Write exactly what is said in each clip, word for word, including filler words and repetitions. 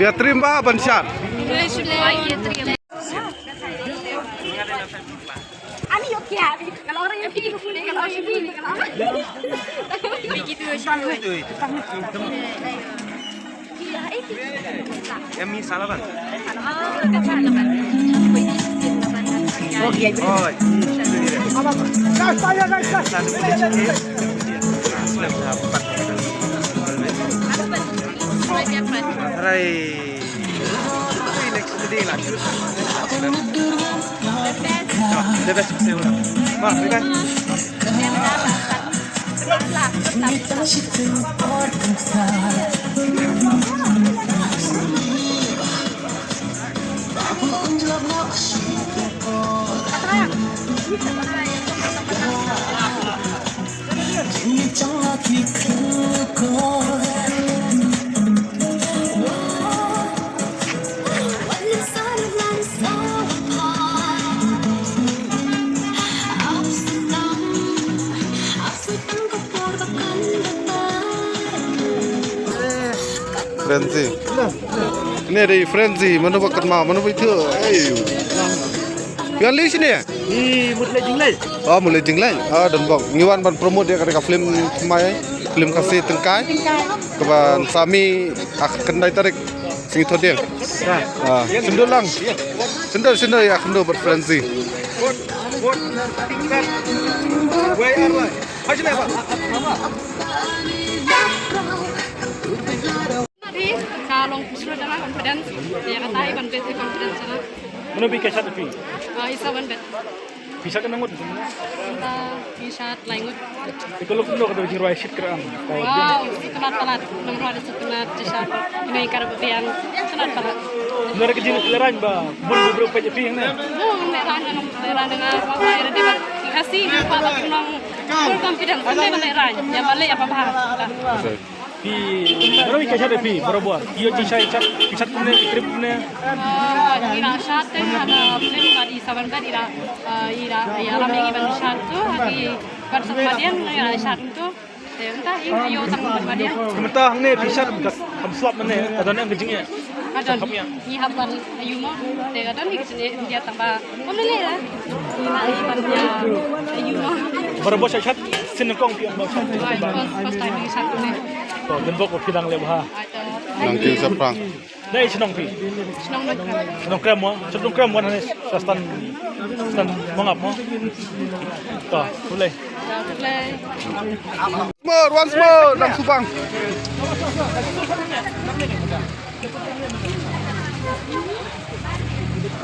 Phi ïa trim ba ban shad. Ani yo kya? Kalau orang yang pergi, kalau orang yang pergi, kalau orang yang pergi. Em, mi salah bang. Oh, iya, iya. Oh, iya. Apa, apa? Gas, fire, gas, gas. Satu, dua, tiga. Arai. Next day lah, terus. The best. Wah, the best. Frenzy. Ne dei Frenzy, mano ba kynmaw, mano ba ithuh. Ei. Phi wan lei shane? Ni mut lei jinglei. Oh, mut lei jinglei. Ah, don bok. Ngi wan ban promote ïa ka film thymmai, film Khasi Tyngkai. Kaba sa mih ha khyndai tarik sngi Thohdieng. Ah, shim dur lang. Shim dur, shim dur ïa khyndew bad Frenzy. Ka long pyrshah jong nga confidence. Ïa kata hi ban build confidence jong nga. Mano ba ïa shad ïa phi? Ah, i Sawan Bed. Phi shad katno ngut? Mynta phi shad lai ngut. Phi kwah lok kumno kata phi rwai shit kyrpang? Wow, sngewtynnat palat. Nang rwai sngewtynnat, sngewtynnat. Ine i kar ba biang. Sngewtynnat palat. Nang ka jinglehraiñ ba bun u briew peit ïa phi hangne? Bun lehraiñ, nang lehraiñ, nang lehraiñ. Khasi, nang full confidence. Nang lehraiñ. Ïa ba leh ïa ba bha. Phi, baroh phi shad ïa phi, barabor. Phi ïoh jingshai shad, phi shad kumne, phi trip kumne. Ah, ngi la shad te ha ka film ba dei Sawan Bed, i la, ah, i la, i la ram ïa ngi ban shad to, ha ki concert ba dei, i la shad to. Te mynta i ïoh tang ba dei. Te mynta hangne phi shad ka kham slap mane, ka don em ka jingeh. Ka don. Kham ïa. Ngi hap ban ïa mo, te ka don ngi ka jingeh, ngi ïa tang ba. Barabor shad shad, sien nyngkong phi ong ba shad. First, first time ngi shad ne. To, don bok phi dang leh bha. Nang kiew shaphrang. Dei shnong phi? Shnong Nongkrem. Shnong Nongkrem mo, shnong Nongkrem mo ne, sa stan, stan Mongap mo. To, pule. Pule. More, once more, dang subang.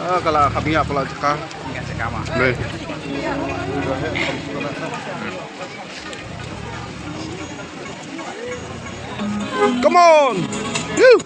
Ah, ka la kham ïa pala jaka. Ïa jaka ma. Dei. Come on. Yoo.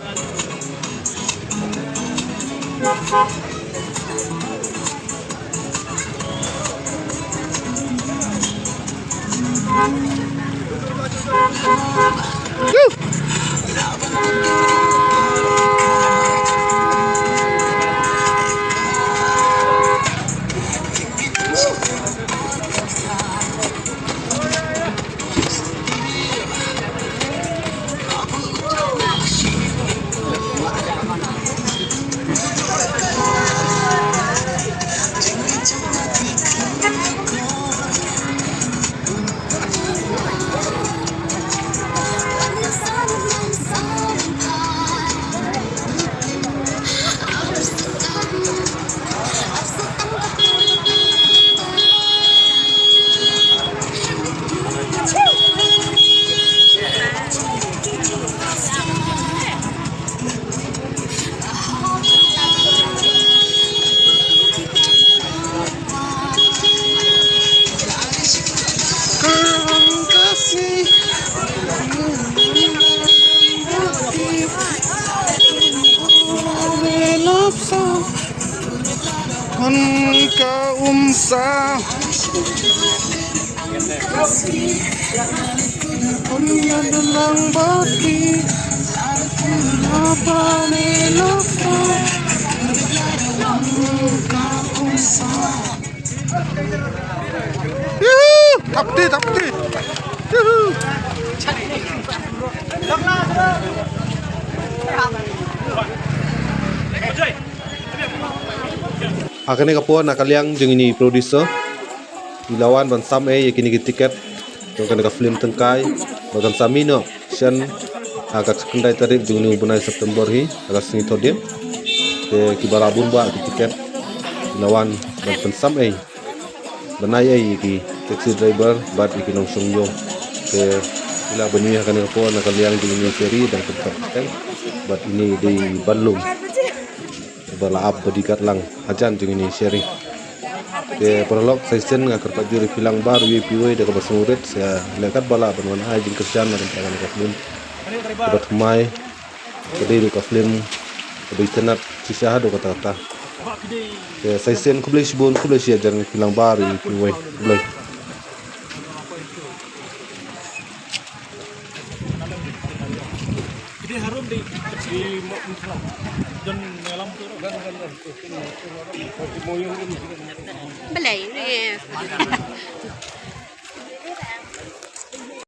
Ka umsa. Yuhu! Thap ti, thap ti. Yuhu! Ha kane ka por na ka liang jong ine i producer, i la wan ban sam ei ïa kine ki tiket jong kane ka film Tyngkai ba kan sa mih noh shen ha ka khyndai tarik jong une u bnai September hi, ha ka sngi Thohdieng. Te kiba la bun bha ki tiket, i la wan ban pynsam ei, ban ai ei ïa ki taxi driver bad ïa ki nongshong ïew. Te i la ban ïohi ha kane ka por na ka liang jong ine i Sherry dang pynthok bad ine i dei i Banlum ba la ap bodyguard lang hajan jong ine i Sherry. Te paralok, sa shisien nga kyrpad jur ïa phi lang baroh, ïa phi wei da kaba sngewrit, sa leh katba lah ban wan ai jingkyrshan na ka bynta kane ka film kaba thymmai, ka dei ruh ka film kaba itynnad shisha haduh katta katta. Te sa shisien khublei shibun, khublei shihajar ïa phi lang baroh, ïa phi wei. Khublei. Balei, yes.